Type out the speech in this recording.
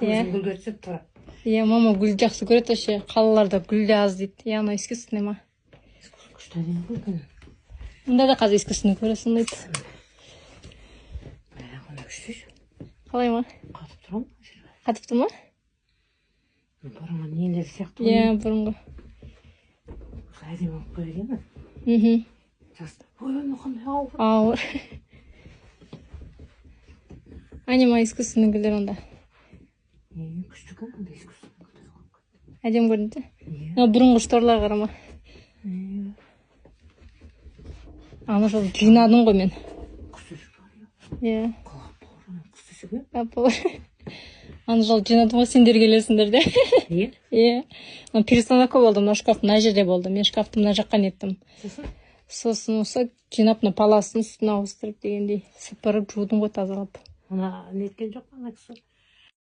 Көзім гүлге түсіп тұр. Иә, мама гүл жақсы көреді вообще. Қалаларда гүл де аз дейді. Иә, анау искусственный ма? Күшті, әдемі ғой екен. Мұнда да қазір искусственный көресің дейді. Мә, қандай күшті. Қалай ма? Қатып тұр ғой. Қатыпты ма? Бұрынғы нелер сияқты ғой. Иә, бұрынғы. Әдемі болып қояды екен. Жас. Ой, мына қандай ауыр. Ауыр. Әне ма, искусственный гүлдер онда. Е, күшті екен мындай искусственный гүлдер. Әдемі көрінеді. Иә. Мына бұрынғы шторларға қарама. Иә. Ана жолы жинадым ғой мен. Құс төсек бар, иә. Иә. Қалап бар, құс төсек, иә. Апа. Ана жолы жинадым ғой, сендер келесіңдер де. Иә. Иә. Мына перестановка болды, мына шкаф мына жерде болды. Мен шкафты мына жаққа неттім. Сосын? Сосын осы жинап, мына паластың үстіне ауыстырып дегендей, сыпырып, жудым ғой, тазалап. Мына неткен жоқ па ана кісі?